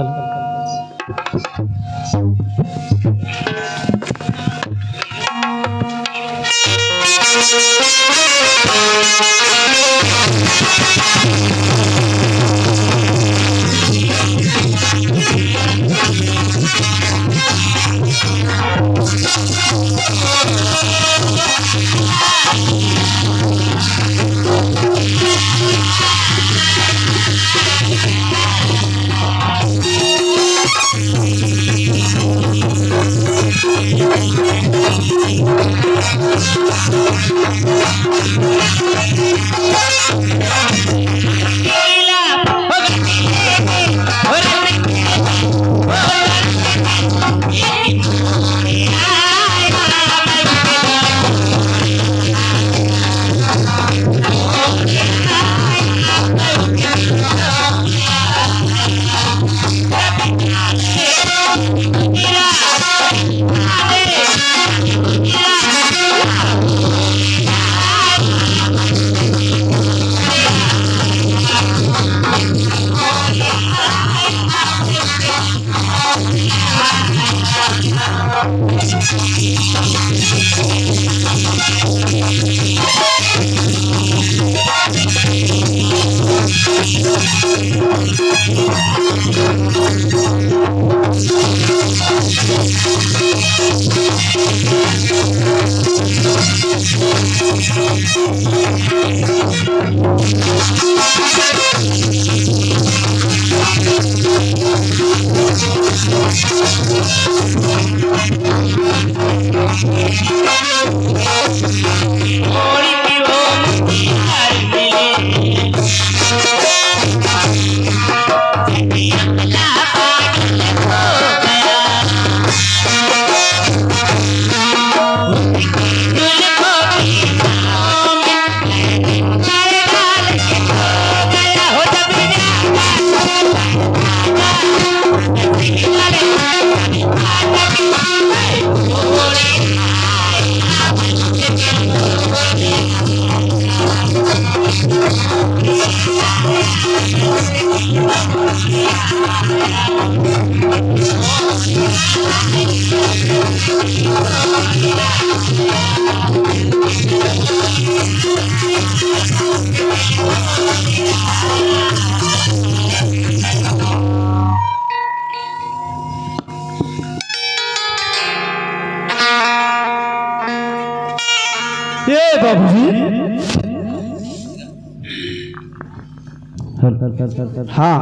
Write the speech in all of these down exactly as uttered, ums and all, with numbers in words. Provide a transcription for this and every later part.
बाबूजी। हाँ।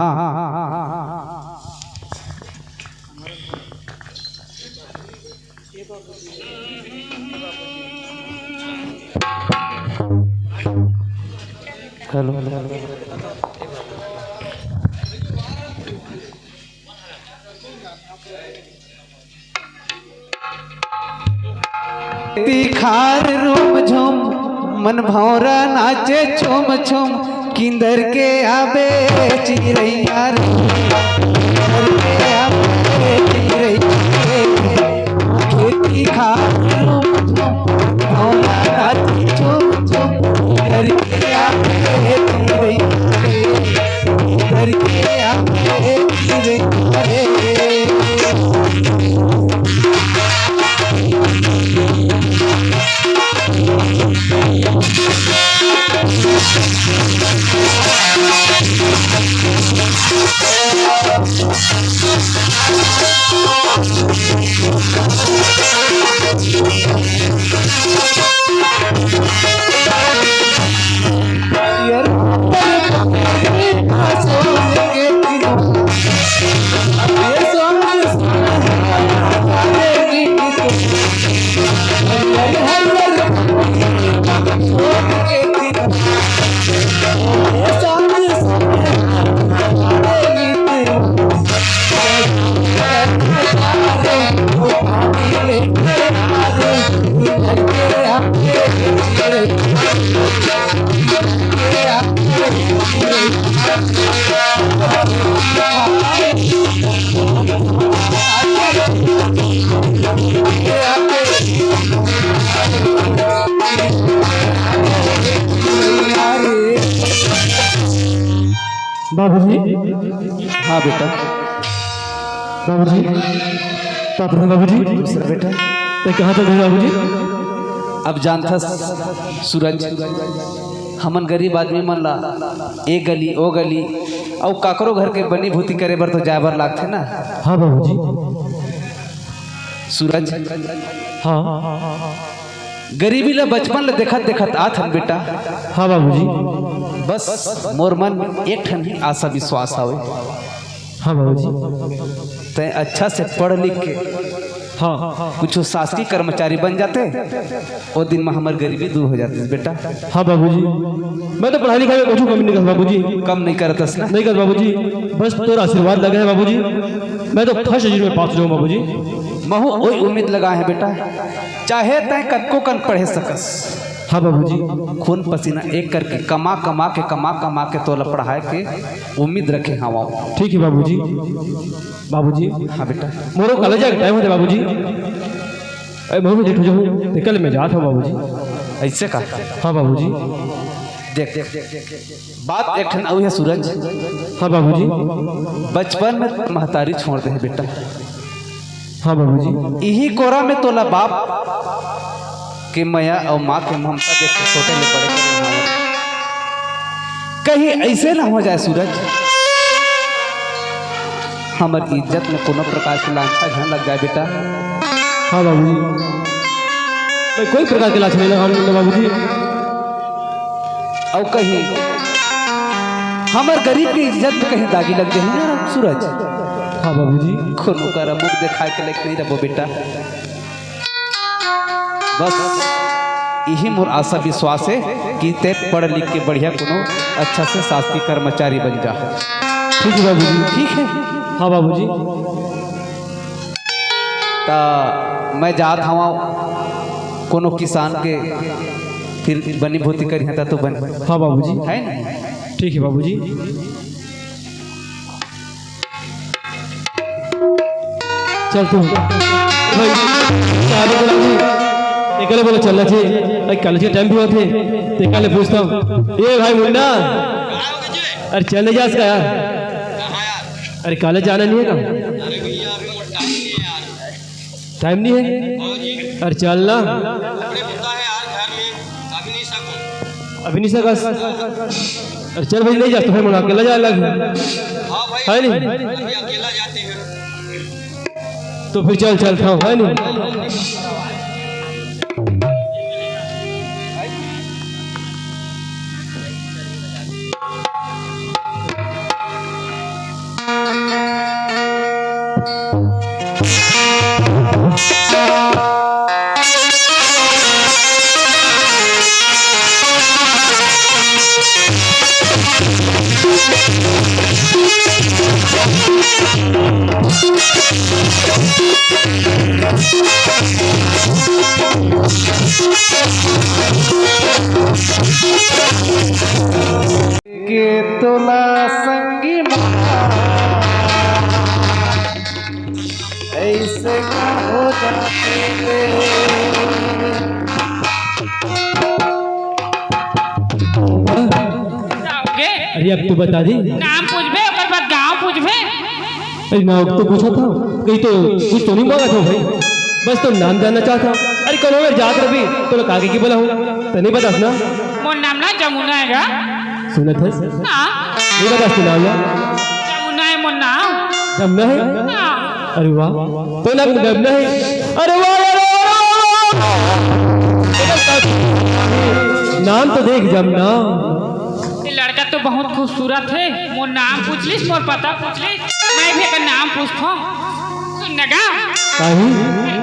Hello, hello, hello. तिखार रूम झूम, मन भौंरा नाचे छुम छुम, किंदर के आबे चिरैया रे, किंदर के आबे चिरैया रे। तिखार रूम झूम, भौंरा नाचे छुम छुम, किंदर के आबे चिरैया रे। बाबूजी। हाँ बेटा। बाबूजी, बाप रे बाबूजी। दूसरा बेटा। ते कहाँ चल रहे बाबूजी? अब जानथस सूरज, हमन गरीब आदमी मन ला ए गली ओ गली अउ काकरो घर के बनी भूती करे बर तो जाए बर लागथे ना। हाँ बाबूजी। सूरज, हाँ। गरीबी ला बचपन ले देखत देखत आत हन बेटा। हाँ बाबूजी। बस मोर मन एक ठन ही आशा विश्वास हवे। हाँ बाबूजी। तैं अच्छा से पढ़ लिख के हाँ। कुछ शासकीय कर्मचारी बन जाते, ओ दिन में हमर गरीबी दूर हो जाती बेटा। हाँ बाबूजी, मैं तो पढ़ाई लिखाई में कुछ कमी नहीं करता बाबूजी। कम नहीं करतस ना? नहीं करता बाबूजी, बस तोर आशीर्वाद लगे है बाबूजी, मैं तो फर्स्ट डिवीजन में पास हो जाऊँ बाबूजी। महू ओई उम्मीद लगा है बेटा, चाहे तैं कतको कन पढ़े सकस। हाँ बाबूजी। खून पसीना एक करके कमा कमा के, कमा कमा के तोला पढ़ाए के उम्मीद रखे हवं। ठीक है बाबूजी। बाबूजी। हाँ बेटा। मोरो कॉलेज जाए के टाइम होथे बाबूजी। अरे मैं भी लेट हो जाऊँ, ते कल मैं जात हूँ बाबूजी। ऐसे का? हाँ बाबूजी। देख, बात एक ठन अउ है सूरज। हाँ बाबूजी। बचपन में महतारी छोड़ दे है बेटा। हाँ बाबूजी। इही कोरा में तोला बाप के मया अउ माँ के ममता देख के छोटे ले बड़े करे हवं। कहीं ऐसे ना हो जाए सूरज, हमर इज्जत में कोनो प्रकार के लांछा झन लग जाए बेटा। हाँ बाबूजी, मैं कोई प्रकार के लांछा नहीं लगाने बाबूजी। अउ कहीं हमर गरीब के इज्जत में कहीं दागी लग जाही ना सूरज। हाँ बाबूजी। कोनो करा मुख देखाए के लायक नहीं रहबो बेटा। बस इही मोर आशा विश्वास है कि तैं पढ़ लिख के बढ़िया कोनो अच्छा से शासकीय कर्मचारी बन जा। ठीक है बाबूजी। ठीक है। हाँ बाबूजी। ता मैं जात हवं कोनो किसान के फिर बनी भूती करिहा ता तो बन। हाँ बाबूजी। है ना? ठीक है बाबूजी। चल तू। भाई, सारे बोला जी, एकले बोला चलना चाहिए। भाई, कॉलेज का टाइम भी होते, ते काले पूछता हूँ। ए भाई मुन्ना, अरे चले जास का यार? अरे कॉलेज जाना नहीं है का? टाइम नहीं है? अरे चल ना। अभी नहीं सकस। अरे चल भाई, नहीं जा तो फिर मुलाकात ला जाए लग। है नहीं? तो फिर चल, चलता हूँ, है नहीं? के तोला संगी मा ऐसे का हो जाते रे। अरे अब तू बता दी। नाम पूछबे, ओकर बाद गांव पूछबे। अरे नाम तो पूछा था, कहीं तो कुछ तो नहीं मांगा था भाई, बस तो नाम जानना चाहता। अरे कल मेरे जात रवि तो लोग आगे की बोला हूँ, तने बतास ना। मोर नाम ना जमुना है गा। सुनत है? हाँ। नहीं बतास तू नाम यार। जमुना है मोर नाम। जमुना है? हाँ। अरे वाह, तो नाम जमुना है। अरे वाह यार, वाह, वाह, वाह, वाह। नाम तो देख जमुना। ये लड़का तो बहुत खूबसूरत है। मोर नाम पूछ लिस, मोर पता पूछ लिस, मैं भी एकर नाम पूछथों। सुन न गा। काहे?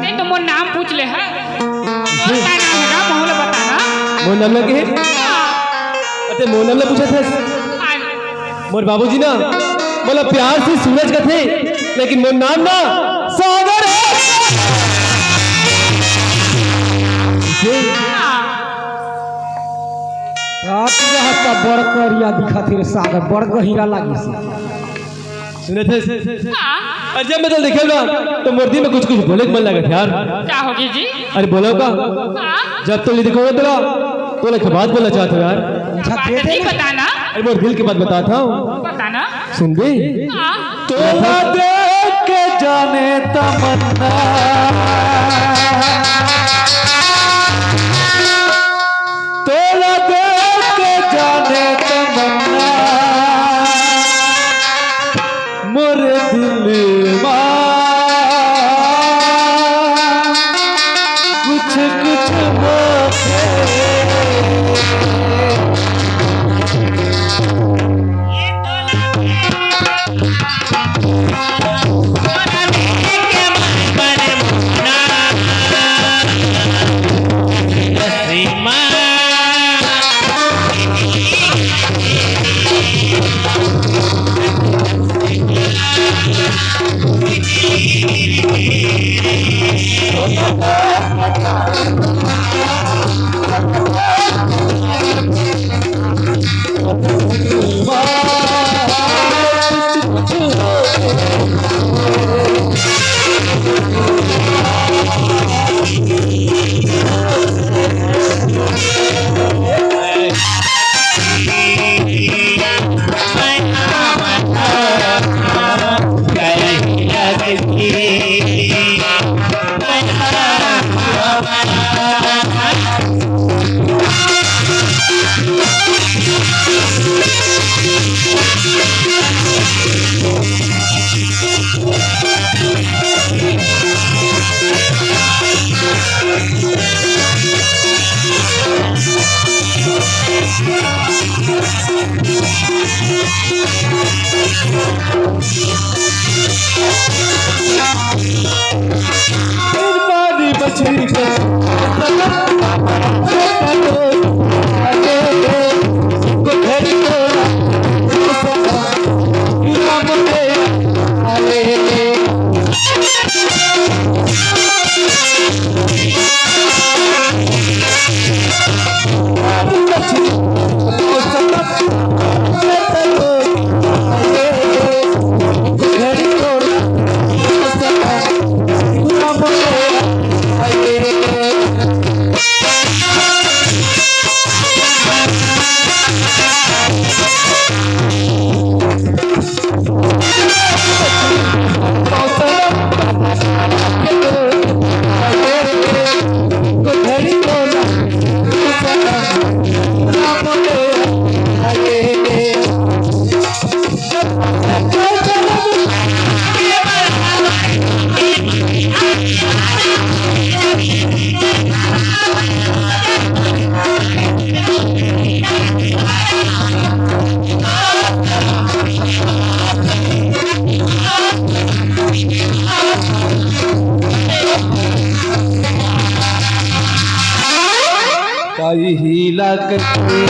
ते तो मोर नाम पूछ ले है। तोर का नाम है गा, मोला बता ना। मोर नाम ना के? हाँ। अते मोर नाम ना पूछत हस? हाँ। मोर बाबूजी ना मोला प्यार से सूरज कथे, लेकिन मोर नाम ना सागर है। हाँ। रात रहत त बड़ करिया दिखत हे रे सागर, बड़ गहिरा लागिस। सुनत हस? हाँ। अरे जब मैं तो देखे ना, तो मोर दिल में कुछ कुछ बोले के मन लगत हे यार। का होगे जी? अरे बोलो का? हाँ। जब तो नहीं देखो तोला, तोला के बात बोलना चाहत हूँ यार। का बात है, नहीं बताना। अरे मोर दिल की बात बताता हूँ। बताना। सुन बे। हाँ। तोला देख के जा तोला देख के जाने तमन्ना, मोर दिल मा कुछ कुछ होथे। कइही ला कइही।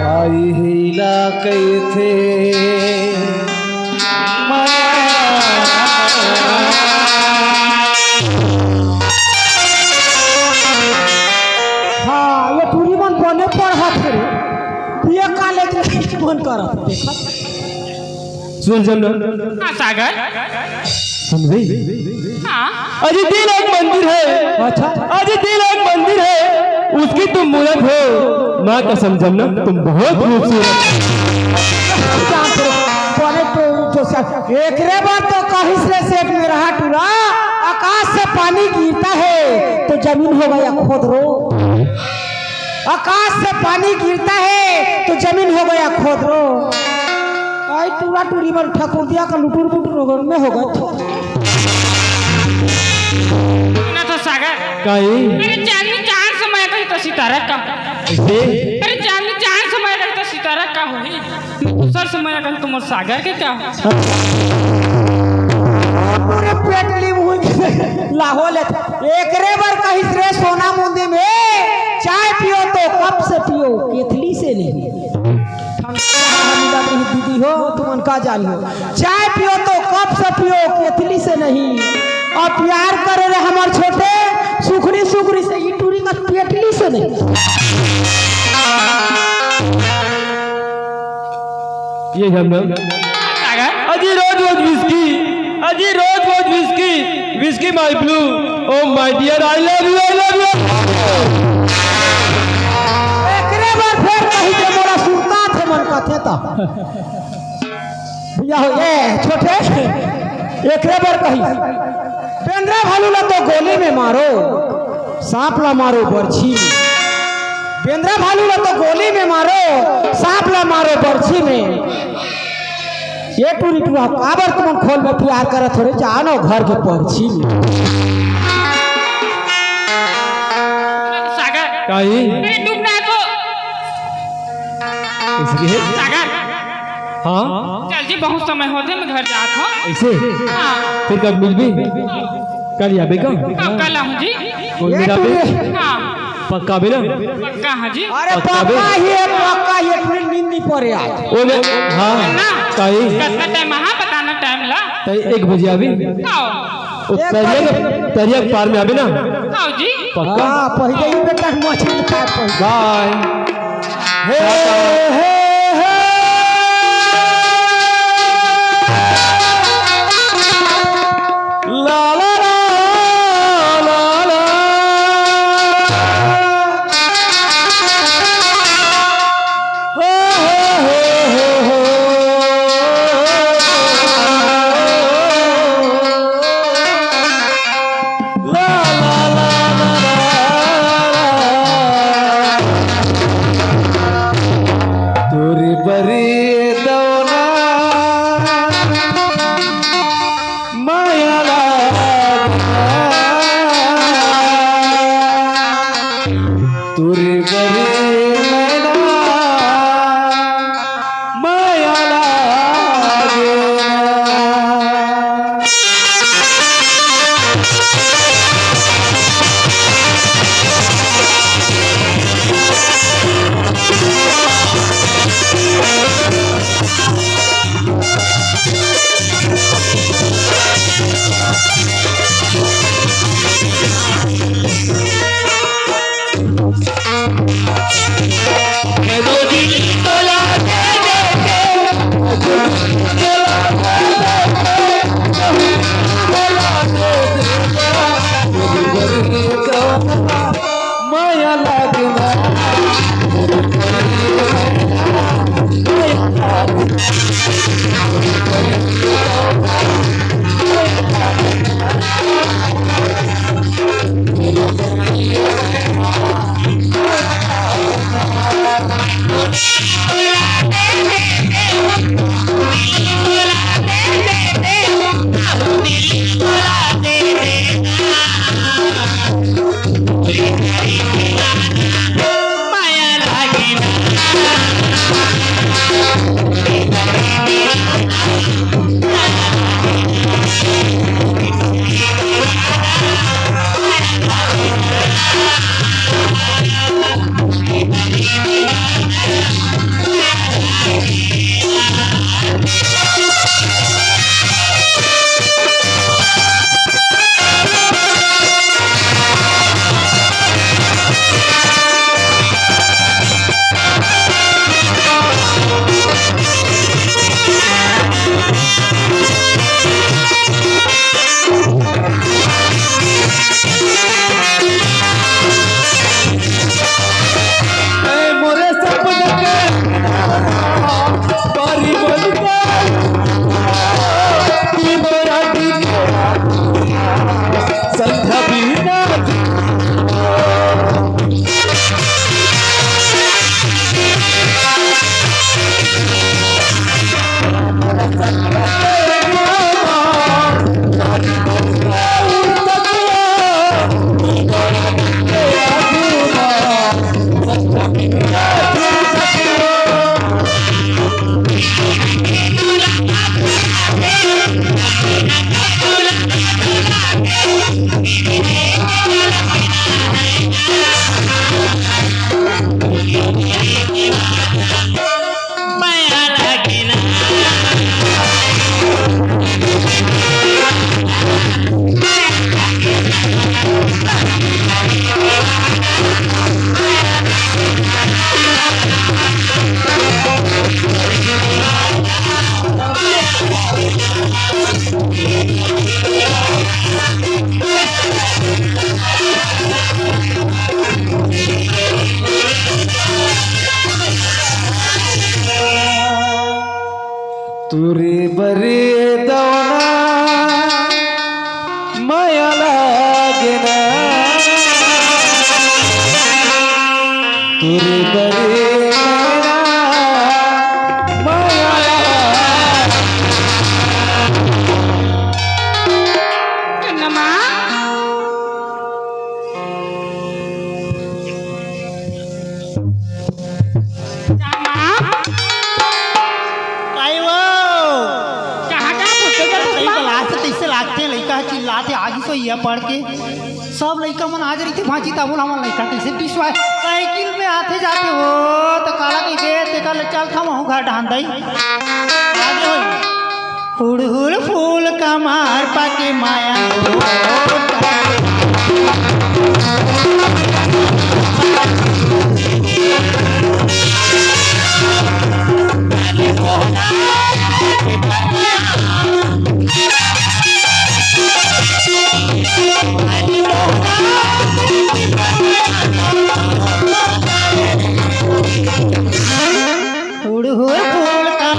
कइही ला कइथे। हाँ, ये टूरी मन बने पढ़त हे रे। बीए कॉलेज में मन करत हे, देखत। सुन जब ना। हाँ, सागर। सुन बे। हाँ। अजी दिल एक मंदिर है। अच्छा। अजी दिल एक मंदिर है, उसकी तुम मूरत हो। माँ कसम जब ना, तुम बहुत खूबसूरत हो। जान करो, बोले तो जो सा-, एकरे बर तो कहिस रे सेठ मेरहा टूरा, आकाश से पानी गिरता है तो जमीन हो गया खोदरो। आकाश से पानी गिरता है तो जमीन हो गया खोदरो। आई टूरा टूरी बर ठकुर दिया का लुटुर पुटुर हो गए, मैं हो गए। ना तो सागर। काई? अरे चांदनी चांद से मैं कहीं तो सितारा का। अरे चांदनी चांद से मैं कहीं तो सितारा का होही। दूसर से मैं कहीं तुम्हारे सागर के का। पूरे पेट ली मुंह लाहौल है। एकरे बर कहिस रे सोना मुंदी में, चाय पियो तो कप से पियो, केतली से नहीं। ठंडा हवा मिला रही दीदी हो, तुमन का जानियो। चाय पियो तो कप से पियो, केतली से नहीं। और प्यार करे रे हमर छोटे, सुखरी सुखरी से, ई टूरी का पेटली से नहीं। ये हम लोग। सागर। अजी रोज रोज विस्की, अजी रोज रोज whisky, whisky my blue, oh my dear, I love you, I love you. एकरे बर फेर कही के मोला सुरता थे मन कथे त। भैया हो, ए छोटे, एकरे बर कही, बेंदरा भालू ला तो गोली में मारो, सांप ला मारो बरछी में। बेंदरा भालू ला तो गोली में मारो, सांप ला मारो बरछी में। ये टूरी टूरा, काबर तुमन खोल में प्यार करत हो रे, जानो घर के परछी में। सागर। काई? अरे डूबना है तो। इसलिए? सागर। हाँ? चल जी, बहुत समय होथे, मैं घर जात हूँ। ऐसे? हाँ। फिर कब मिलबी? कल आबे का? हाँ, कल आऊँ जी। कल ये मिलाबे? तू हाँ। पक्का बे ना? पक्का हाँ जी। अरे पक्का बे? पक्का ही है, पक्का ही है, पूरी नींद नहीं पड़े आज। ओ ले, हाँ, ना। काई? कितना टाइम, हाँ, बताना टाइम ला। तई एक बजे आबे? आओ। ओ एक तरिया बजे। के, तरिया के पार में आबे ना? आओ जी। पक्का? हाँ, पहिले ही बेटा मछली खाए पहिले। बाय। हे, हे, हे। ला, ला, ला, ला, ला। हो, हो, हो, हो, हो। ला, ला, ला, ला, ला, ला। तोरे बरी दवना माया लागना। तोरे बरी नैना माया लागना। ए मोरे सपना के तुरी बरी दवना मया लागे ना, तुरी बरी नैना मया लागे। चंदमा। चंदमा। काई वो? कहाँ, कहाँ घुस गया तई चश्मा? क्लास से तइसे लागथे, लइका ह चिल्लाथे, आगी सो ये पढ़ के। सब लइका मन आज रहिथे भांची, तब हमन लइका कइसे पिसवाए? साइकिल में आथे जाथे हो, त काला कहिथे, तेकर ले चल था महू घर डाहन दई। आगे होई। हुड़हुड़ फूल कमार पाके माया। हुड़हुड़ फूल का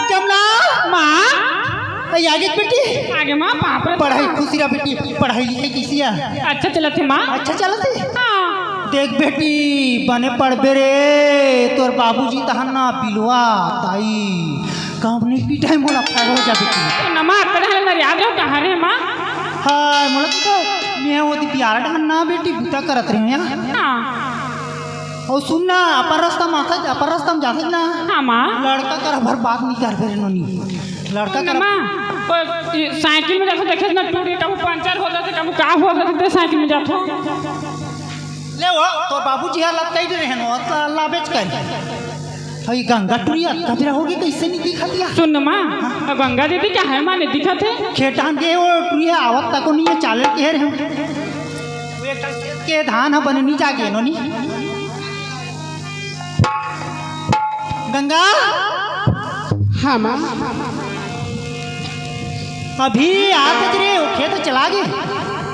जमना। माँ। ए, आगे बेटी। आगे माँ, बाप रे। पढ़ाई खुशी रहा बेटी, पढ़ाई लिखाई किसिया? अच्छा चलत हे माँ। अच्छा चलत हे? हाँ। देख बेटी, बने पढ़बे रे, तोर बाबूजी तहन ना पिलवा ताई, काम नहीं पिटाई मोला फायदा हो जा बेटी। तो नमा अतरा हले मर याद रहो कहाँ रे माँ? हाँ, मोला तो मैं वो दी प्यारा ढंग ना बेटी बुता करत रहे हैं। हाँ। अउ सुन ना, अपन रास्ता में आथस, अपन रास्ता में जाथस ना। हाँ, माँ। लड़का करा भर बात नहीं करबे रे नोनी। लड़का सुन ना, करा माँ, कोई साइकिल में जाथस देखे ना, टूरी कभू पंचर हो जाथे, कभू का हो जाथे, ते साइकिल में जाथस। ले वो, तोर बाबूजी ह लटकाई दे रहे हैं, वो तो लाबेच कर। हई गंगा टूरी अतका बेरा होगे, कइसे नहीं दिखत या? सुन ना, माँ, हाँ? अब गंगा दीदी का है माँ नहीं दिखत हे? खेत डाहन गे वो टूरी ह आवत तको नहीं हे, चाले के हे रे हम। के धान ह बने नी जागे नोनी। गंगा। हाँ माँ। अभी आत रे, वो खेत चला गे।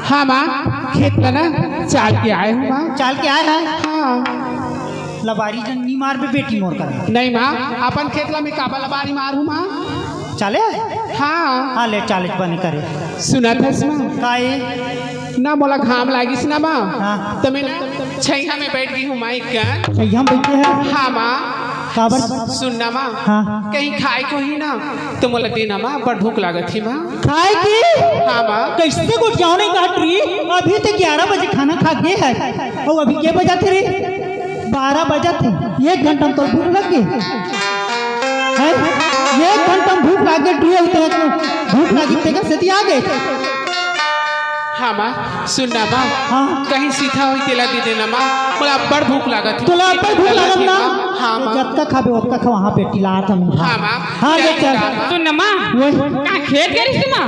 हाँ माँ, खेत ला ना चाल के आए हूँ माँ। चाल के आए हैं? हाँ। लबारी जन नी मारबे बेटी मोर करा। नहीं माँ, अपन खेत ला मैं काबर लबारी मार हूँ माँ। चाले? हाँ। हाँ, ले, चाले बने करे। सुनत हस माँ? काए? ना, मोला घाम लागिस ना माँ, हाँ। त मैं ना छइहा में बैठ गे हूँ माँ, एक कन। छइहा में बैठे हे? हाँ माँ। काबर? सुन ना माँ, हाँ। कहीं खाए को ही ना, त मोला दे ना माँ, बड़ भूख लागत हे माँ। खाए की? हाँ माँ। कइसे गोठियाव नहीं कहत रही? अभी तो ग्यारह बजे खाना खा गे हे, अउ अभी के बजाथे रे? बारह बजत हे, एक घंटा में तोर भूख लग गे। हैं? एक घंटा में भूख लग गे, डुए होते हैं तो भूख लगी तेकर सेती आ गे। हाँ माँ, सुन ना माँ, हाँ। कहीं सीधा होई तेला दे देना माँ, मोला अब्बड़ भूख लागत हे। तोला अब्बड़ भूख लागत ना? हाँ माँ। जतका खाबे ओतका खा, वहाँ पे टिलात हम। हाँ माँ। हाँ, ले चल। सुन ना माँ, वही। कहाँ खेत गे रहिस माँ?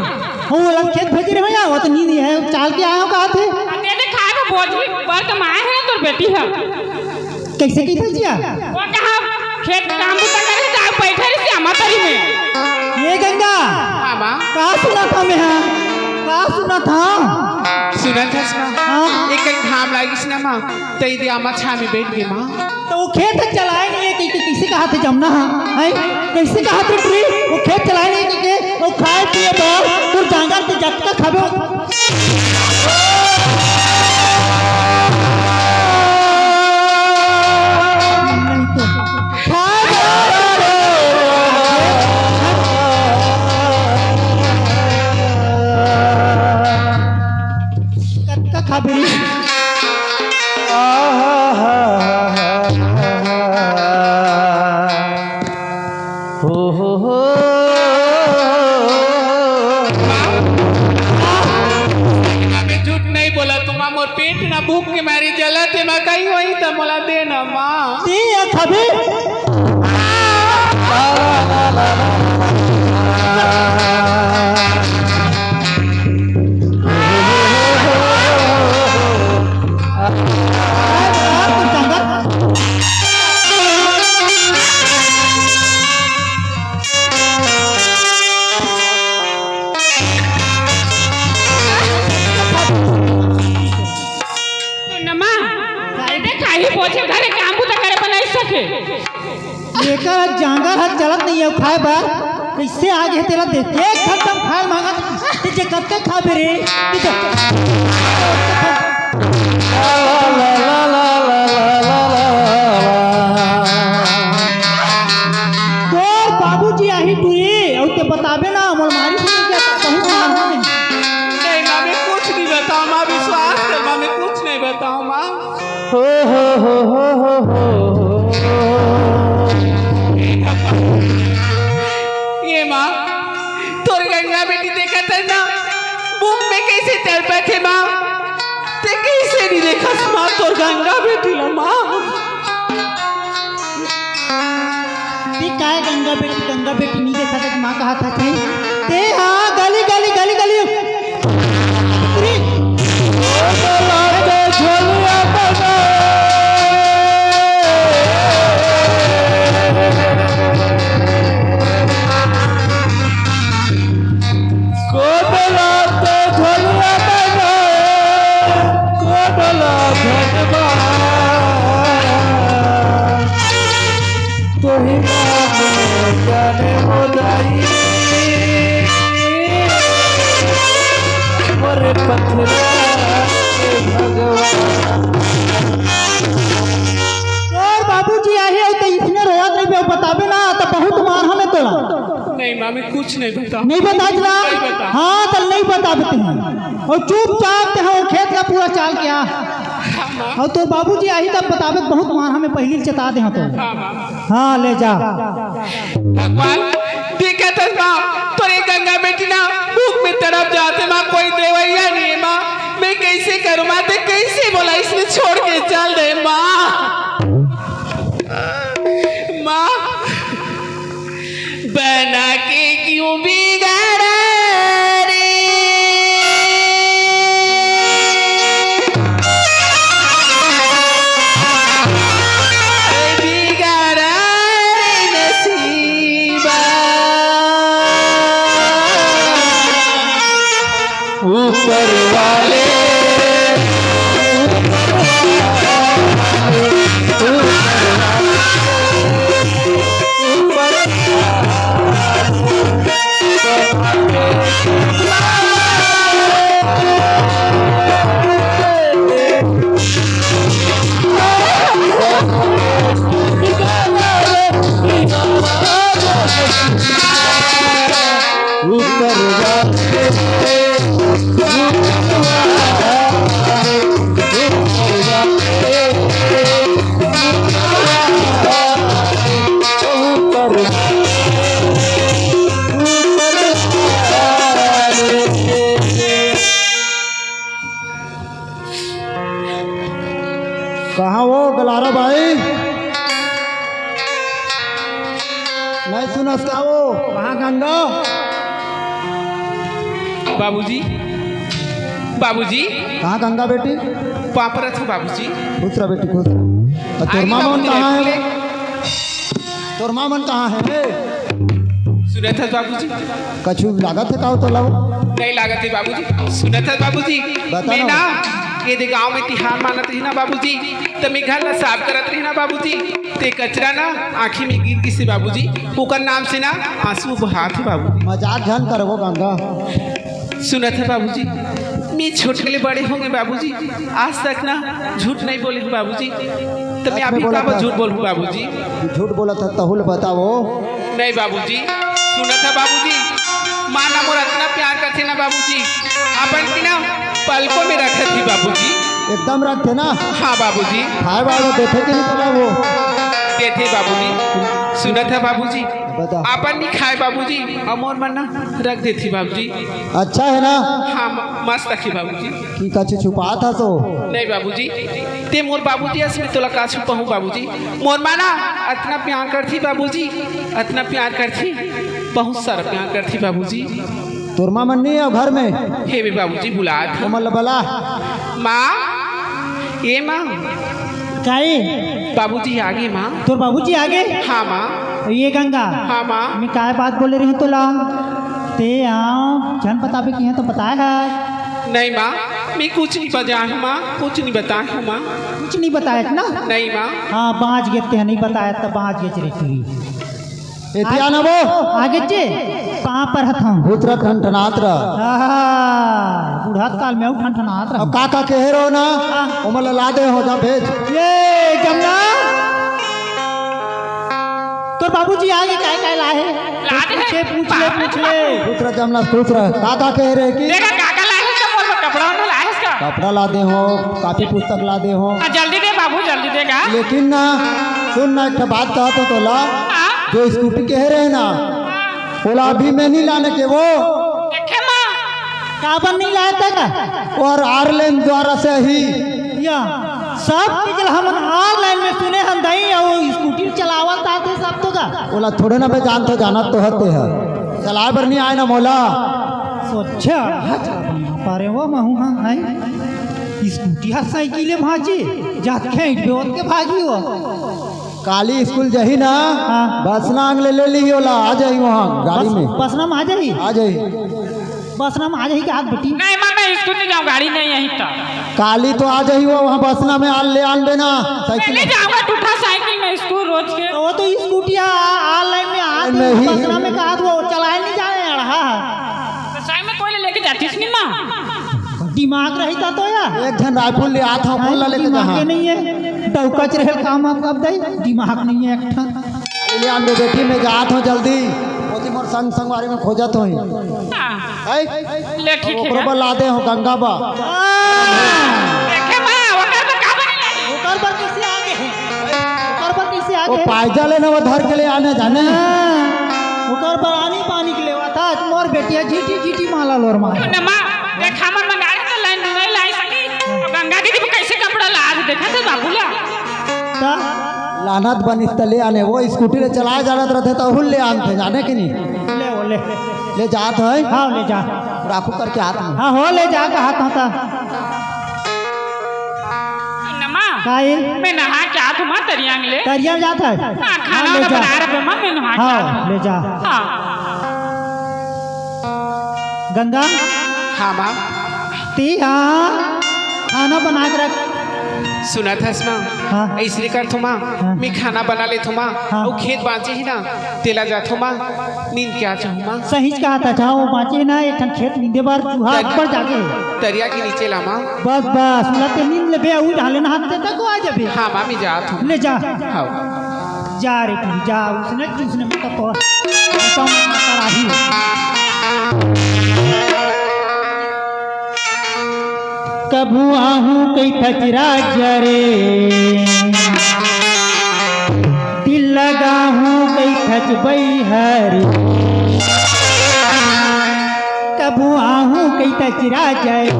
हो, ओला खेत भेजे रहे या, वो तो नी, नी हे, चाल के आए हो, कहा थे? अरे, खाए में बोझ भी बर कमाए हे ना तोर बेटी ह। कइसे कहिथे जिया? वो कहा खेत काम बूता करे, जा बैठे रही श्यामा तरी में। ए गंगा, हाँ माँ। का सुनत हँव मैं हा? का सुनत हँव? सुनत हस माँ? हाँ। एक कन घाम लागिस ना माँ, तई दे आमा छाँव में बइठ गे माँ। त ओ खेत ह चलाय नइ हे कहिके कइसे कहत हे जमना ह? हैं? कइसे कहत हे टुरी? ओ खेत चलाय नइ हे कहिके, ओ खाय पिए बर तोर जांगर के जतका खाबे। कतका खाबे रे? हो, हो, हो। मैं झूठ नहीं बोला, तुमा मोर पेट ना भूख के मारे जलत हे, मैं कहीं वहीं त मोला दे ना माँ। ती या खाबे? सुन ना माँ, अरे देख, खाही पोछे घरे काम बूता करे बनाई सके। एकर जांगर ह चलत नइ हे खाय बर, कइसे आ गे तेला देख। एक घंटा म खाय मांगत, ते जे कतका खाबे रे, ते जे तोर बाबूजी आही टुरी, अउ ते बताबे ना, मोर मारी सुन के बहुत मार होने। नहीं माँ, मैं कुछ नहीं बताऊँ माँ, विश्वास कर माँ, मैं कुछ नहीं बताऊँ माँ। हो, हो, हो। ए माँ, तोर गंगा बेटी देखत हे ना, भूख में कइसे तड़पत हे माँ, ते कइसे नइ देखस माँ तोर गंगा बेटी ला माँ? ते काय गंगा बेटी, गंगा बेटी नइ देखत हे, माँ कहत हे। ते हाँ, गली, गली, गली, गली। तोही नाम जाने मोर दाई, मोरे पथरा के भगवान। तोर बाबूजी आही अउ ते इसने रोवत रहिबे, बताबे ना त बहुत मारहूँ मैं तोला। नहीं माँ, मैं कुछ नहीं बताऊँ। नहीं बतास ना? नहीं बताऊँ। हाँ, त नहीं बताबे ते। अउ चुपचाप ते हा ओ खेत ला पूरा चाल के आ। अउ तोर बाबूजी आही तब बताबे, बहुत मारहूँ मैं, पहिली चेता दे हाँ तो। हाँ माँ। हाँ, ले जा। भगवान, देखत हस माँ, तोर ए गंगा बेटी ना भूख में तड़प जात हे माँ, कोई देवइया नइ हे माँ, मैं कइसे करूँ माँ, ते कइसे मोला इसने छोड़ के चल दे माँ। माँ, बना के क्यों बिगाड़ा रे, बिगाड़ा रे नसीबा। ऊपर वाले, ऊपर वाले, ऊपर वाले, ऊपर वाले। कहाँ वो गलारा भाई? नहीं सुनस का वो? कहाँ गंगा? बाबूजी, बाबूजी। कहाँ गंगा बेटी? पाँव परत हँव बाबूजी। खुश रह बेटी, खुश रह। अउ तोर माँ मन कहाँ हे? तोर माँ मन कहाँ हे रे? सुनत हस बाबूजी? कछु लागत हे का तोला वो? नहीं लागत हे बाबूजी। सुनत हस बाबूजी? बता मैं ना। ना, ये दे गांव में तिहार मानत रही ना बाबूजी, त मैं घर ला साफ करत रही ना बाबूजी, ते कचरा ना आँखी में गिर गिस हे बाबूजी, ओकर नाम से ना आंसू बहात हे बाबूजी। मजाक झन करवो गंगा। सुनत हस बाबूजी, मैं छोटे ले बड़े होंगे बाबूजी, आज तक ना झूठ नहीं बोले हूँ बाबूजी, त मैं अभी काबर झूठ बोलूँ बाबूजी? झूठ बोलत हस तहू ल बतावो। नहीं बाबूजी, सुनत हस बाबूजी, माँ ना मोर अतना प्यार करथे ना बाबूजी, अपन के ना पलकों में रखत ही बाबूजी। एकदम रखथे ना? हाँ बाबूजी। खाए वाला देथे कि नहीं तोला वो? देथे बाबूजी। सुनत हस बाबूजी, बता। अपन नहीं खाए बाबूजी, अउ मोर मन ना रख देथे बाबूजी। अच्छा हे ना? हाँ, म-, मस्त हे बाबूजी। कि कछु छुपात हस ओ? नहीं बाबूजी, ते मोर बाबूजी अस, मैं तोला का छुपाहूँ बाबूजी? मोर माँ ना अतना प्यार करथे बाबूजी, अतना प्यार करथे, बहुत सारा प्यार करथे बाबूजी। तोर माँ मन नहीं हे घर में? हे बे बाबूजी, बुलात हे। ओमन ला बला। माँ, ए माँ। काई? बाबूजी आगे माँ। तोर बाबूजी आगे? हाँ माँ। ये गंगा। हाँ माँ। मैं काय बात बोले रही हूँ तोला? ते हाँ झन बताबे कि हाँ तो बताए हे। नहीं माँ, मैं कुछ नहीं बजाए हूँ माँ, कुछ नहीं बताए हूँ माँ। कुछ नहीं बताए ना? नहीं माँ। हाँ, बाँच गे ते, नहीं बताए त बाँच गे चली। एती आ ना वो। आगे जे, पाँव परत हूँ। भूत रह ठनठनात रह। आहा, बूढ़ा काल में अउ ठनठनात रह। अब का का कहे रहो ना, हाँ। ओमन ला दे हो जा भेज। ये जमना, तोर बाबूजी आगे काय काय लाए हे? लाए हे। पूछ ले, पूछ ले, पूछ ले। खुश रह जमना, खुश रह। का का कहे रहे कि? देखा का का लाए हे, सब बोल, कपड़ा ओढ़ा लाए हे इसका। कपड़ा ला दे हो, कापी पुस्तक ला दे हो। हाँ, जल्दी दे बाबू, जल्दी दे का। लेकिन ना, सुन ना, एक ठो बात कहत हूँ तोला। हाँ। जो स्कूटी कहे रहे ना, हाँ। ओला अभी में नहीं लाने के वो। देखे माँ। काबर नहीं लाए तक? और आरलेन द्वारा से ही। या, सब चीज ला हमन आरलेन में सुने हन दई, अउ स्कूटी चलावत आथे सब तो का। ओला थोड़े ना मैं जानत हूँ, जानत तो हते है। चलाए बर नहीं आए ना मोला। सोचा, हाँ, चला बना पा रहे वो महू, हाँ, है। स्कूटी हा साइकिल ले भाजी, जात खेंच बे ओत के भागी वो। काली स्कूल जही ना, हाँ। बसना अंग ले, ले ली ओला, आ जाही वहाँ गाड़ी बस, में। बसना में आ जाही? आ जाही। बसना में आ जाही क्या आज बेटी? नहीं माँ, मैं स्कूल नहीं जाऊँ, गाड़ी नहीं यहीं तो। काली तो आ जाही वो वहाँ बसना में, आ ले आन देना मैं साइकिल। नहीं जाऊँगा टूटा साइकिल में स्कूल रोज के। तो वो तो स्कूटी आ, आ, आ लाइन में आ, नहीं। बसना में कहा वो चलाए नहीं जाने यार, हाँ। तो साइकिल में कोई ले लेके जाती नहीं माँ। दिमाग रही था तो यार। एक झन राइफल ले आत हूँ, हाँ, फोन ला लेके दिमाग जहाँ। ये नहीं है, डौकच रहे काम आप कब दई, दिमाग नहीं है एक ठन। ले आन दे बेटी, मैं जात हूँ जल्दी। ओती मोर संग संगवारी में खोजत होही। हाँ। है? ले ठीक है ओकरो यार। बर ला दे हो गंगा बा। हाँ। देखे बा, ओकर बर का बने लागे? ओकर बर कैसे आगे है? ओकर बर कैसे आगे वो है? पायजा ले ना वो धर के ले आने जाने। हाँ। ओकर बर आनी पानी के लेवा था, आज मोर बेटिया झीटी झीटी माला लोर मार। क्यों ना माँ? देख, हमर मंगारे त लाइन नहीं लाई सकी। अब गंगा दीदी को कैसे कपड़ा ला आज देखा था बाबू ला? का? लानत बनिस त ले आने, वो स्कूटी ले चलाए जानत रहते त हुल ले आनते, जाने कि नहीं? ले वो ले। ले जात है? हाँ, ले जा। राखू करके हाथ में। हाँ, हो ले जा का हाथ होता। नमा, काई? मैं नहा के आत हूँ माँ, तरियांग ले। तरियांग जात है? हाँ, खाना हाँ, ले वाना जा। बना रहे माँ, मैं नहा के हाँ, आत हूँ। ले जा। हाँ। गंगा? हाँ, माँ। ती हाँ, खाना बना के रख। सुनत हस, माँ? हाँ। अइसने करथो, माँ। हाँ। मैं खाना बना लेथो, माँ। हाँ। अउ खेत बाँचे ही ना, तेला जाथो, माँ। नींद के आ जाहूँ, माँ। सहीच कहा था, जाओ, बाँचे ना, एक ठन खेत नींदे बर, चूहा तरिया, ऊपर जाके। तरिया के नीचे ला, माँ। बस, बस, उला ते नींद लेबे, अउ डाले ना हाथ देता को आ जाबे। हाँ, माँ, मैं जात हूँ। ले जा। हाँ। जा रे तू, जा, उसने, उसने मत तो, तो मत कराही। कभू आहूँ कहिथच राजा रे, दिल लगाहूँ कहिथच बइहा रे। कभू आहूँ कहिथच राजा रे।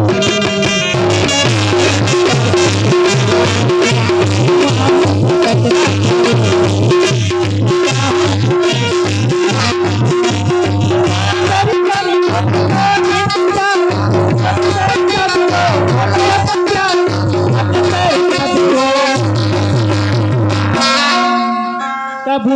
कभू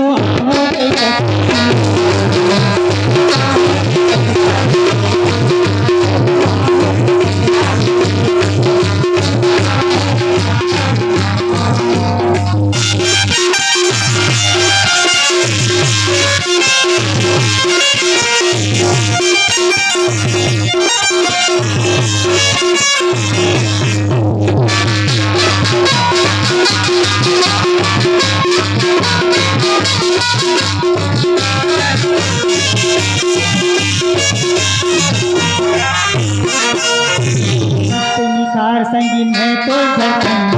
निखार संगीन है तो धड़कन।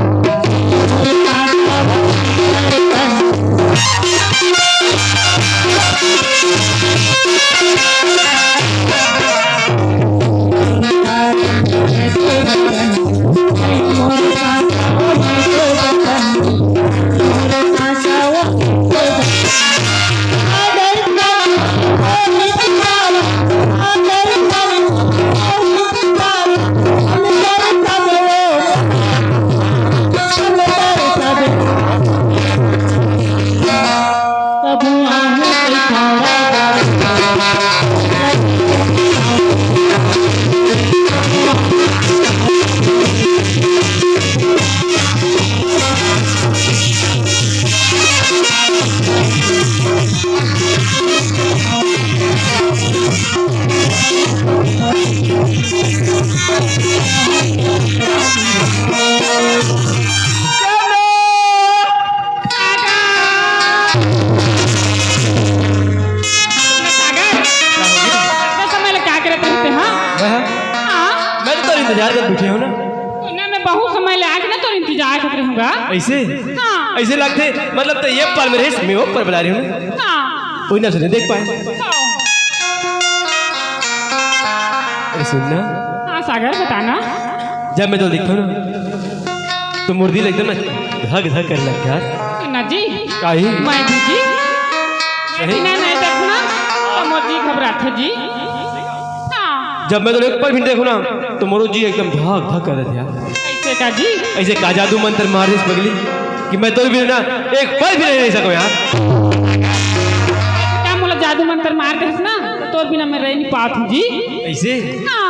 सागर, इतना समय ले का करत रहिथे, हाँ? मैं, हाँ? हाँ? मैं तो तोर इंतजार करत बैठे हूँ ना। ना, मैं बहुत समय ले आज ना तोर इंतजार करत रहूँगा। ऐसे? हाँ। ऐसे लगथे, मतलब तो ये पर में रहिस, मैं वो पर बला रही हूँ ना। हाँ। कोई ना सुने, देख पाए। हाँ। अरे सुन ना। हाँ सागर, बताना। जब मैं तो दिखता हूँ ना, तो मोर दिल एकदम ना धक धक करे लगथे यार। ना जी। काहे? मैं भी जी। सही? मैं नहीं देखना, तो मोर जी घबराथे जी। हाँ। जब मैं तो एक पल भी देखूँ ना, तो मोरो जी एकदम धक धक करत हे यार। ऐसे का जी? ऐसे का जादू मंत्र मार दिस पगली कि मैं तो भी ना एक पल भी नहीं रह सकूँ यार। का मोला जादू मंत्र मार दिस ना, तो तोर बिना मैं रह नहीं पात हूँ जी। ऐसे? हाँ।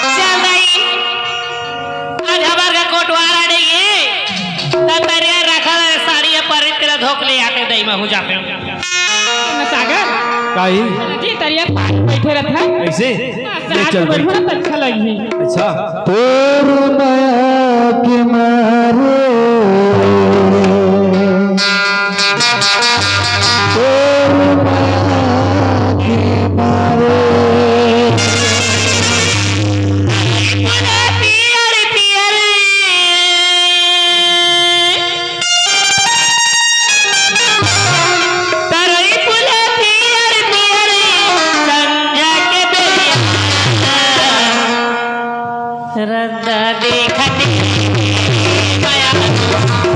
चल दाई, आज हमर का कोटवार आ रही है, त तरिया रखल है, साड़ी या परी तेला धोक ले आके दई, महू जाते हूँ। ना सागर। काई? जी, तरिया पार बैठे रहत है। ऐसे? हाँ, ले साथ चल में बैठ। बैठो ना, तो अच्छा लगही। अच्छा। तोर मया के मारे, तोर मया के मारे। तरई फूल पियर पियर, संझा के बेरिया। रद्दा देखत रे मया,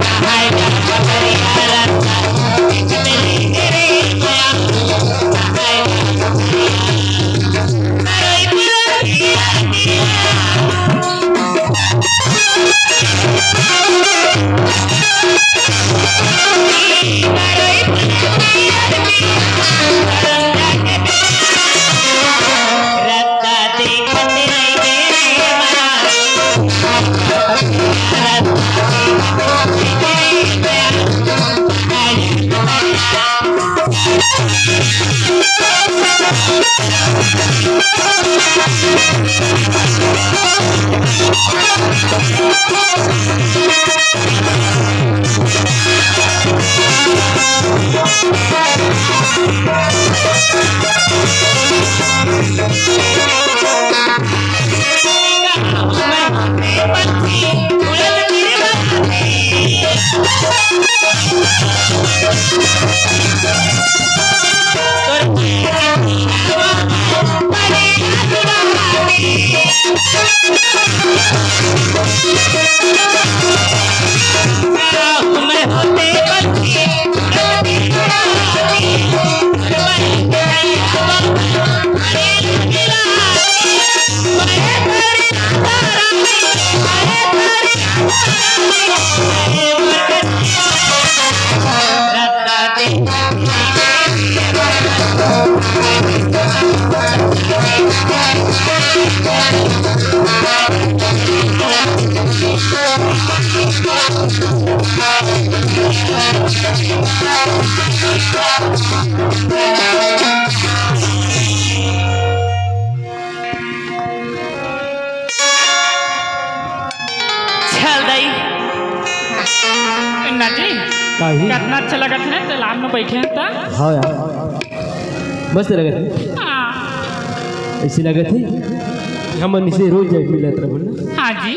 नहाय जा पथरिया रद्दा देखत रे मया, नहाय जा पथरिया। तरई फूल पियर पियर। ना जी, काहे? कितना अच्छा लगत हे ना, तालाब में बैठे हैं तो। हाँ यार, मस्त लगत हे। हाँ। ऐसे लगत हे, हमन इसे रोज जाके मिलत रहबो ना। हाँ जी।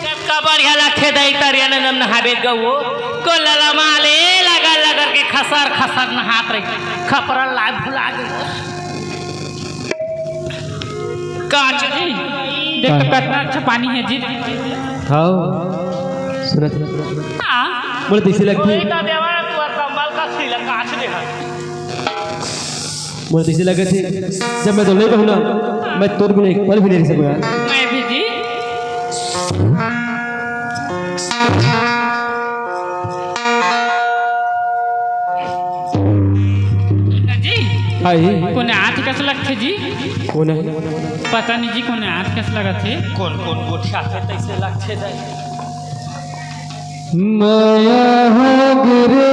कतका बढ़िया लगथे दई तरिया नंदम नहाबे गऊ। को ललमा ले लगर लगर के खसर खसर नहात रही। खपरल लाए भुला दे। कांच जी, देख तो हाँ। कितना अच्छा पानी है जी। हाँ, सुनत हे। हाँ। मोला तइसे लगथे। कोई तो देवा ना तू कंबल का छीला कांच दे हा। मोला तइसे लगथे, जब मैं तो नहीं रहूँ ना, मैं तोर बिना एक पल भी नहीं रह सकूँ यार। मैं भी जी। जी। हाँ जी। कोने हाथ कस लगथे जी? कोने? पता नहीं जी, कोने हाथ कस लगथे? कोन कोन गोठिया थे तइसे लगथे दई। मया हो गे रे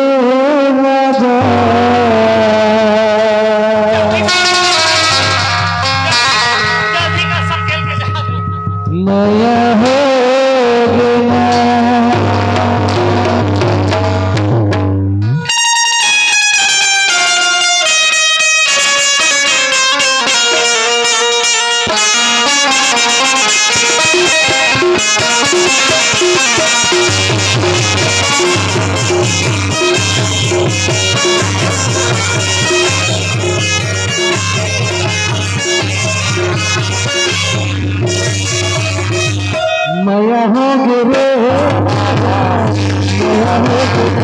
राजा। मया हो गे ना। मया हो गे रे, मया हो गे रे,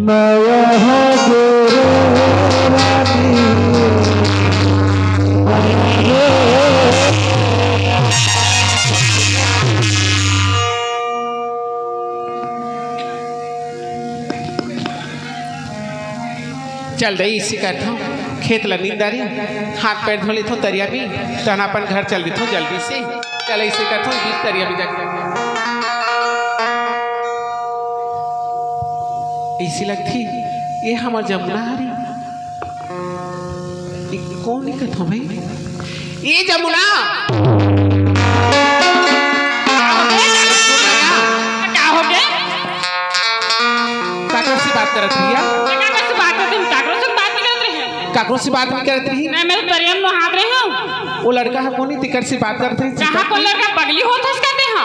मया हो गे रे। चल दई, इसे करथों, खेत ला नींद डारी, हाथ पैर धो लेथों, तरिया भी, तहन अपन घर चल देथों जल्दी से। चल, इसे करथों, बीच तरिया भी जाके। अइसे लगथे, ये हमर जमुना हरे। ये कोन दिखत हो भाई? ये जमुना! का होगे? काकरो से बात करत रही? काकरो से बात करत रही? काकरो से बात नइ करत रही? नहीं, मैं तो तरिया म नहात रही हूँ। वो लड़का ह कोन, तेकर से बात करत रही? कहाँ कोन लड़का, पगली होत हस का तेहा?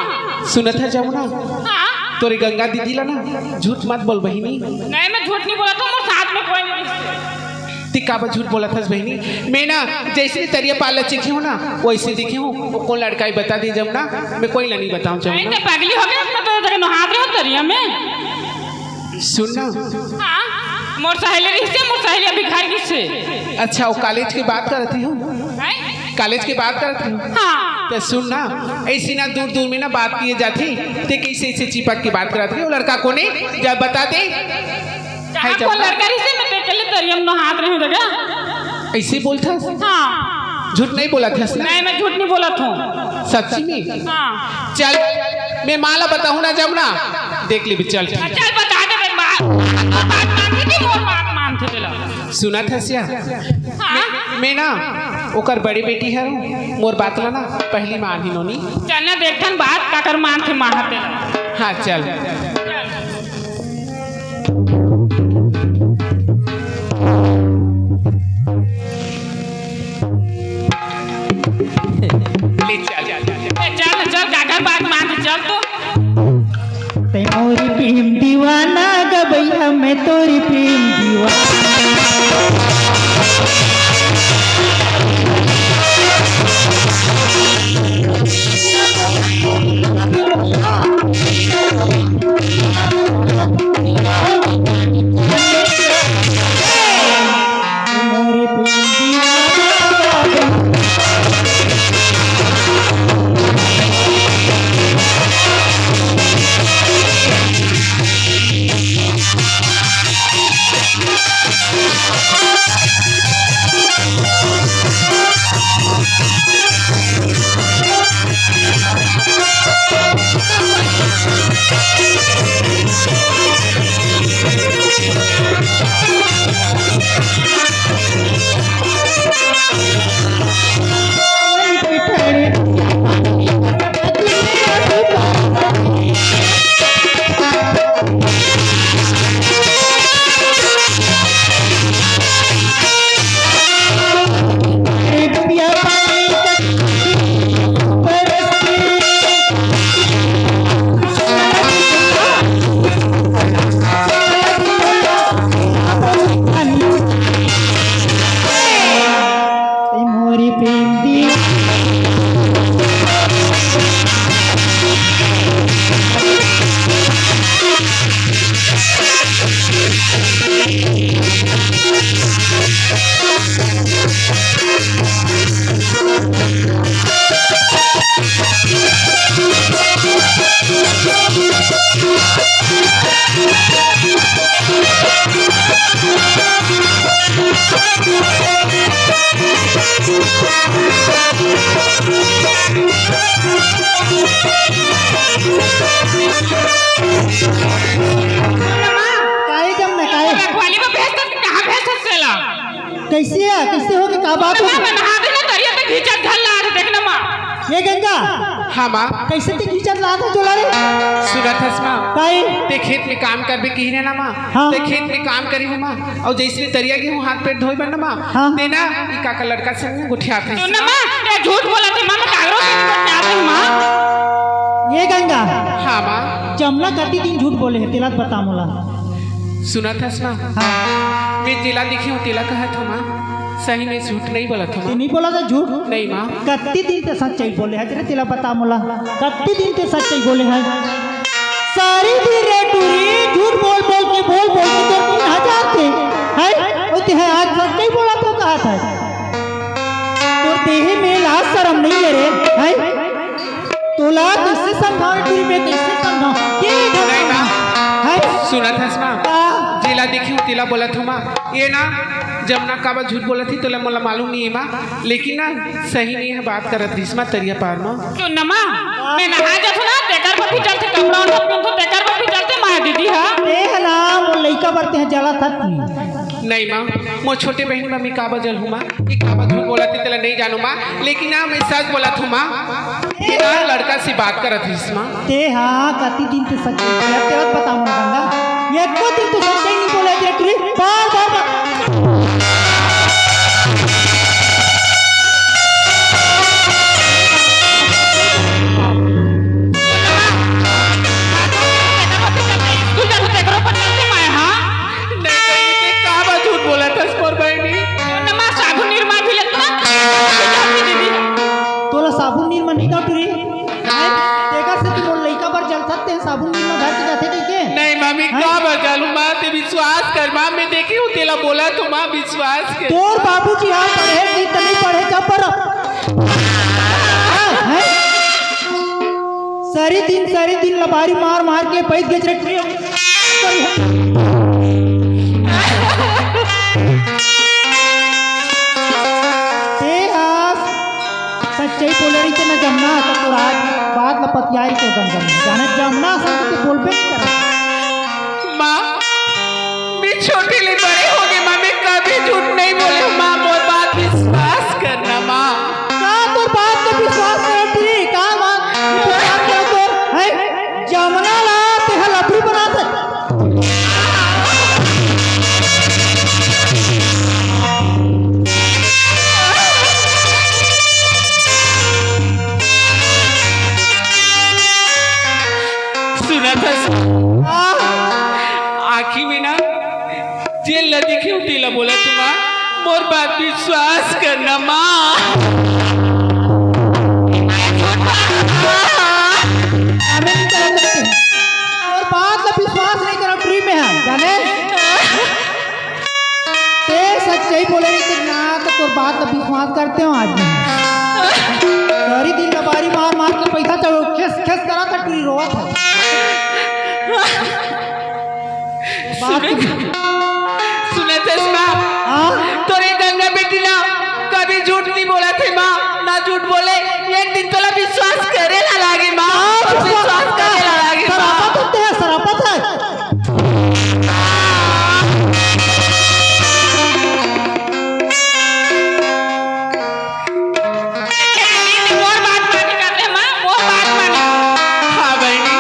सुनत हे जमुना? हाँ। तोरे गंगा दीदी ला ना झूठ मत बोल बहिनी। नहीं, मैं झूठ नहीं बोलत हूँ, मोर साथ में कोई नहीं। ते काबर झूठ बोलत हस बहिनी? मैं ना जइसे तरिया पार ला चीखे हूँ ना, वइसे देखे हूँ। वो कोन लड़का हे बता दे जमुना, मैं कोई ला नहीं बताऊँ जमुना। नहीं, ते पगली होगे, मैं तो जगह नहात रहे हो तरिया में। सुन ना। हाँ, मोर सहेली रहिसे, मोर सहेली अभी घर गिसे। अच्छा, वो कॉलेज के बात करत रही हो? हैं? कॉलेज के बात करत रही हो? हाँ। त सुन ना, अइसे ना दूर दूर में ना बात किए जाथे, ते कइसे अइसे चिपक के बात करत रही हो? वो लड़का कोन हे, जा बता दे। कहाँ है कोन जमुना? लड़का रहिसे, मैं ते अकेले तरिया म नहात रहे हूँ। अइसे बोलत हस? हाँ। झूठ नहीं बोलत हस ना? नहीं, मैं झूठ नहीं बोलत हूँ। सच्ची में? हाँ। चल, मैं माँ ला बताहूँ ना जमुना, देख लेबे, चल ठीक। चल बता दे, मैं बात, बात मानथे कि मोर बात मानथे तेला? सुनत हस या? हाँ। मैं, मैं ना ओकर बड़े बेटी हूँ, मोर बात ला ना पहली मानही नोनी। चल ना देखथन बात काकर मानथे माँ ह तेला। हाँ, चल। ले चल। ए, चल, चल, काकर बात मान, चल तो। तै मोरी प्रेम दीवाना, गबैया मैं तोरी प्रेम दीवाना। काहे जम ना, काहे? रखवाली में भेज दे, कहाँ भेज सकते ला? कइसे हे? कइसे होगे? का बात होगे? मैं नहा देना, तरिया तक घींचत घल ला रहे, देखना माँ। ये गंगा। हाँ माँ। कइसे ते घींचत लात हे झोला रे? सुनत हस माँ? काहे? ते खेत में काम करबे कही रहे ना माँ। हाँ। ते खेत में काम करी हूँ माँ, अउ जइसे तरिया गे हूँ हाथ पैर धोए बर ना माँ, हाँ। ते ना ई काकर लड़का संग गोठियात रहिस। सुन ना माँ, ते झूठ बोलत हे माँ, मैं काकरो संग गोठियात रहे हूँ माँ। ये गंगा। हाँ माँ। जमुना कति दिन झूठ बोले हे, तेला बता मोला। सुनत हस माँ? हाँ। मैं जेला देखे हूँ, तेला कहत हूँ माँ। सही में झूठ नहीं बोलत हूँ ते माँ। नहीं बोलत हे झूठ? नहीं माँ। कत्ती दिन ते सच्चाई बोले हे, जरा तेला बता मोला। कत्ती दिन ते सच्चाई बोले हे? सारी दिन रे टूरी, झूठ बोल बोल के, बोल बोल के तोर दिन हजार थे। हैं? ओ ते हे आज सच्चाई बोलत हो कहत हे। तोर देह में लाज शरम नहीं हे रे, हैं? तोला कइसे समझाओं, दिल में कइसे समझाओं? के नहीं माँ। हैं? सुनत हस माँ? का? जेला देखे हूँ, तेला बोलत हूँ माँ। ये ना, जमुना काबर झूठ बोलत हे, तोला मोला मालूम नहीं हे माँ। लेकिन ना, सही में ये बात करत रहिस माँ, तरिया पार माँ। सुन ना माँ, मैं नहा जात हूँ ना, तेकर बर भी चलते, कपड़ा ओढ़त हूँ, तेकर बर भी चलते, माँ दीदी हा। ए हला, मोर लइका तें जलत हस। नहीं माँ, मोर छोटे बहिनी मा मैं काबर जलहूँ माँ, मैं काबर झूठ बोलत हँव तेला नहीं जानों माँ, लेकिन हाँ मैं सच बोलत हँव माँ। मैं ना लड़का से बात करत रहेंव माँ। तें हा कति दिन तक सच्चाई बोलत हस, तेला बता मोला गंगा। एको दिन तक सच्चाई नहीं बोलत हस रे टुरी, बार बार बार। स्कूल जाथों तेकरो पर चलते मैं, हाँ? नहीं, नहीं, तें काबर झूठ बोलत हस मोर बहिनी? नमा साबुन निरमा भी लेत ना, दीदी। तोला साबुन निरमा नहीं ना टुरी? हैं? तेकर से तू मोर लइका बर जलथस, तें साबुन निरमा धर के जाथे कहिके? नहीं माँ, मैं हैं? काबर जलहूँ माँ, तें विश्वास कर माँ, मैं देखे हँव तेला बोलत हँव माँ, विश्वास कर। तोर बाबूजी हा पढ़े कि नहीं पढ़े, जब पर हैं? सारी दिन, सारी दिन लबारी मार मार के पैस गेच रे टुरी। तें हा सच्चाई बोले रहिते ना जमना, त तोर आज बात ल पतियाय रहिते गंगा। जाने जमना असन तो बोलबे नहीं करे। माँ, मैं छोटे ले बड़े हो गे माँ, मैं कभी झूठ नहीं बोले हँव माँ, मोर बात विश्वास करना माँ। का तोर बात ला विश्वास करँव टुरी? का बात विश्वास करँव तोर? हैं? जमना ला तें हा लफड़ी बनाथस। सुनथस? आँखी में ना जेला देखे हँव तेला बोलत हँव माँ, मोर बात विश्वास करना माँ। अबे नहीं करत हँव। तोर बात ला विश्वास नहीं करँव टुरी मैं हा, जाने? तें सच्चाई बोले रहिते ना, त तोर बात ला विश्वास करतेंव आज मैं। सारी दिन लबारी मार मार के पैसा चलो, खेस खेस करत हस टुरी, रोवत हस। बात सुनत, सुनथस माँ? हाँ? तोर ए गंगा बेटी ला कभी झूठ नहीं बोलत हे माँ, ना झूठ बोले। एक दिन तोला विश्वास करे ला लागे माँ, हाँ, विश्वास करे ला लागे माँ। सरापत हस तें, सरापत हस। मोर बात माने जाथे माँ, मोर बात माने। हाँ बहिनी,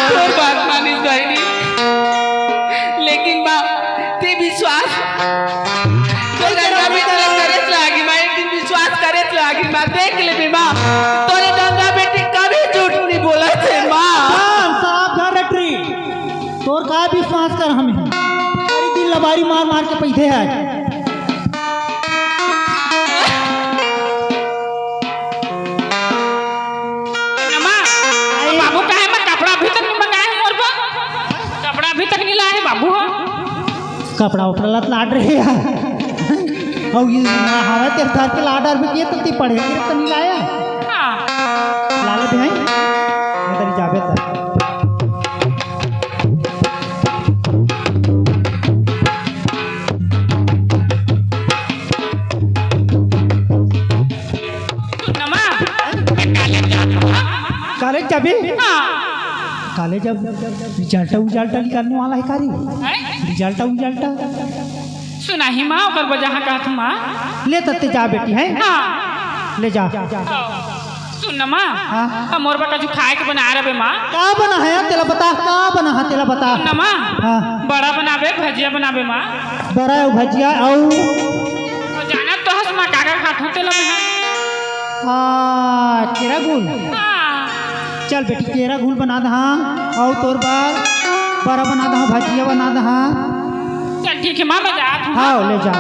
तोर बात मानिस बहिनी। लेकिन माँ, तें विश्वास तोर गंगा बेटी ला करेच लागी माँ, एक दिन विश्वास करेच लागी माँ। देख लेबे माँ, तोर ए गंगा बेटी कभी झूठ नहीं बोलत हे माँ। हाँ, सावधान रह टुरी। तोर का विश्वास करँव मैं? सारी दिन लबारी मार मार के पैसे हे। नमा, बाबू काहे मैं कपड़ा अभी तक नहीं मंगाए हे मोर बर? कपड़ा अभी तक नहीं लाए हे बाबू हो। कपड़ा उपड़ा ला त लाड रहे यार। अउ ये ना हवा तेरे थार के लाड आर में किए तो ती पढ़े के तो नहीं लाया। हाँ। लाले भी हैं? इधर ही जाबे त। सुन ना माँ, मैं कॉलेज जात हँव। कॉलेज जाबे? हाँ। कॉलेज अब रिजल्ट उजल्ट निकलने वाला हे का रे? हैं? रिजल्ट उजल्ट। सुनाही माँ, ओकर वजह कहत हँव माँ। ले तत्ते जा बेटी, हैं? हाँ। ले जा। सुन ना माँ, हाँ। अब मोर बर कुछु खाए के बना रहे माँ। का बना हे तेला बता, का बना हे तेला बता। सुन ना माँ, हाँ। बड़ा बनाबे, भजिया बनाबे माँ। बड़ा अउ भजिया अउ। अउ जानत तो हस माँ, का का खात हँव तेला मैं। हाँ, केरा गुल। हाँ। चल बेटी, केरा गुल बना दहा, अउ तोर बर बड़ा बना दहा, भजिया बना दहा। चल ठीक हे माँ, मैं जात हँव। हाँ, ले जा।